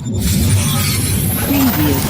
Preview.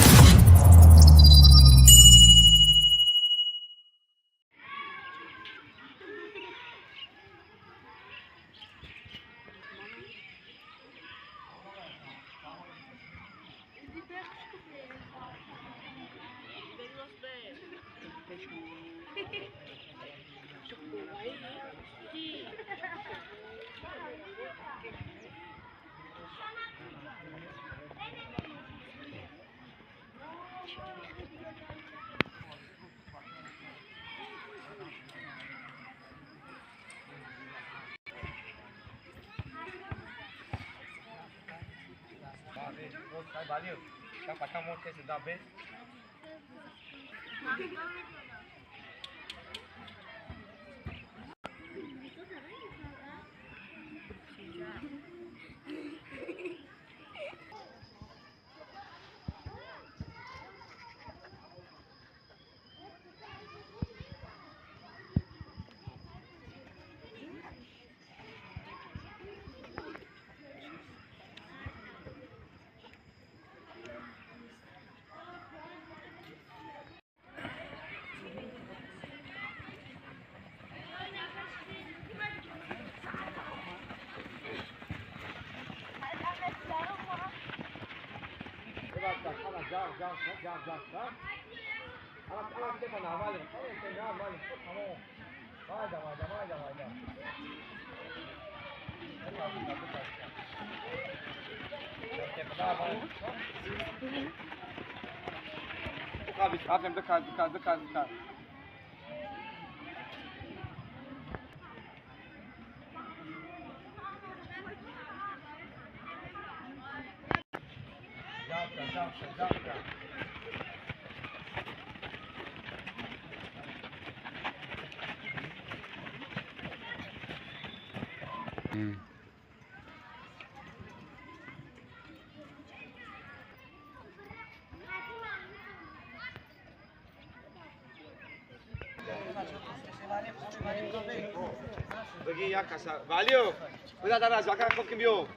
Valeu! Cuidado, Aras, vai cá, que meu.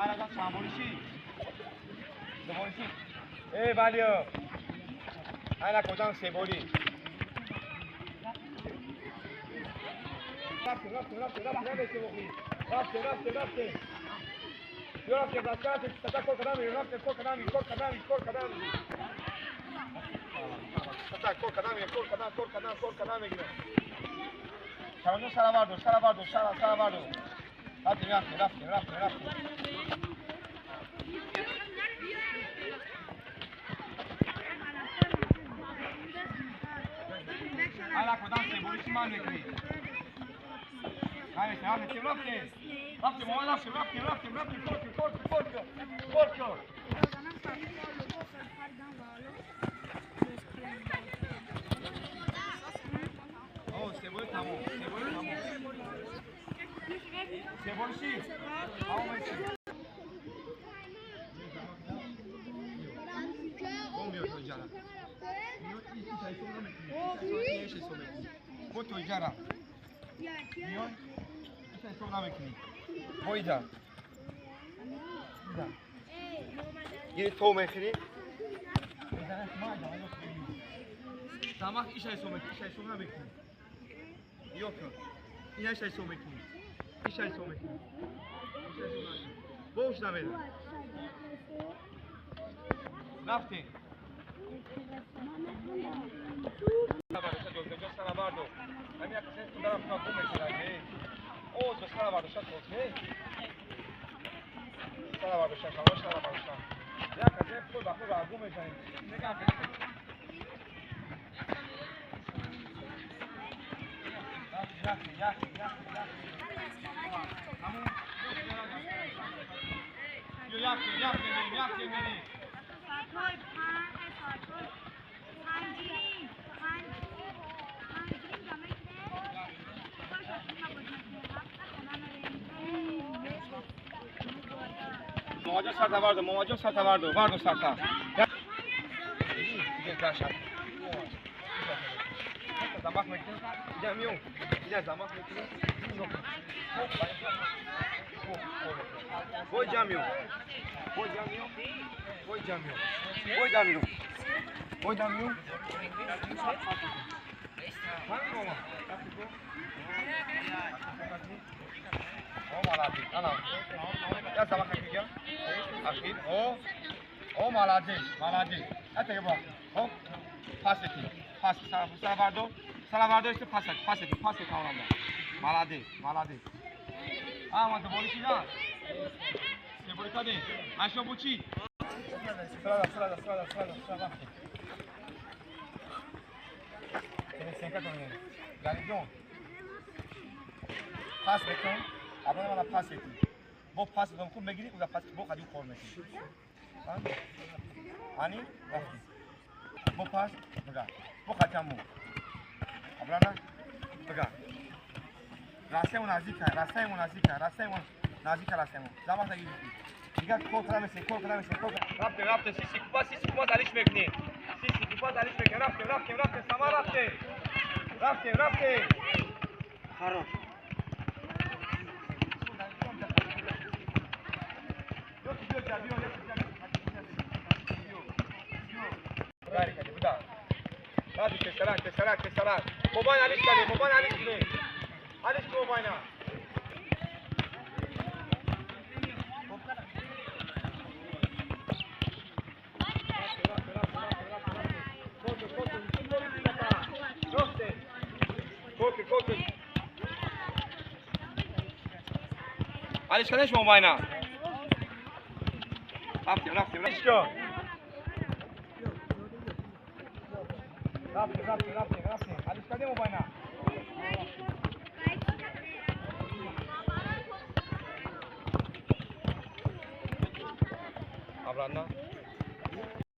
Ҳар чанд бориши? Ду бориши? Эй, Валиё. Ҳар кодам се борӣ. Рафтем, рафтем, рафтем, рафтем, рафтем, рафтем, рафтем. Рафтем, рафтем, тата кор кардам, рафтем, кор кардам, кор кардам, кор кардам. Тата кор кардам, кор кардам, кор кардам, кор кардам мегирам. Шарону сара вардо, сара вардо, сара, сара вардо. Рафтем, рафтем, рафтем, рафтем, рафтем. Ҳар кодам се бориши ман мекунӣ. Рафтем, рафтем, рафтем, рафтем, рафтем, рафтем, рафтем, кор кор, кор кор, кор. О, се бори тамом, се бори тамом. Се бориши? Тамом меши. Бо то иҷара. Миёй, иша ҳисоб намекунӣ. Бо иҷа. Гири то мехӯрӣ. Тамах иша ҳисоб мекунӣ, иша ҳисоб намекунӣ. Ё кун. Ина иша ҳисоб мекунӣ. Иша ҳисоб мекунӣ. Иша ҳисоб намекунӣ. Бо уш намеда. Рафтем. Мамаҷон сарта вардо, мамаҷон сарта вардо, вардо сарта. Замах мекунем, иҷа миём, иҷа замах мекунем. Бой ҷа миём, бой ҷа миём, бой ҷа миём, бой ҷа миём, бой ҷа миём. Ҳамин мама. О, молодец. Ана. Я замах мекунем. Ахир. О. О, молодец, молодец. Это его. О. Пасети. Пас, сара вардо. Сара вардо исте пасак, пасети, пасети авранда. Молодец, молодец. А, ма добориши да. Се бори каде. Ашо бучи. Сара, сара, сара, сара, сара. Сенка кунем. Гарибҷон. Пас бекун. Абона мана пас ети. Бо пас дом хуб мегири, уда пас бо қади кор мекунӣ. Ани рафти. Бо пас бага. Бо қачаму. Абрана бага. Расему наздика, расему наздика, расему наздика расему. Замах нагири. Дигар кор кара месе, кор кара месе, кор. Рафтем, рафтем, сиси купа, сиси купа алиш мекунӣ. Сиси купа алиш мекунӣ. Рафтем, рафтем, рафтем, сама рафтем. Рафтем, рафтем. Хорош. Мобайн алиш кардем, мобайн алиш кунем. Алиш кун мобайна. Алиш кардеш мобайна. Рафтем, рафтем, рафтем. Рафтем, рафтем, рафтем, рафтем. Алиш кардем мобайна. Обратно.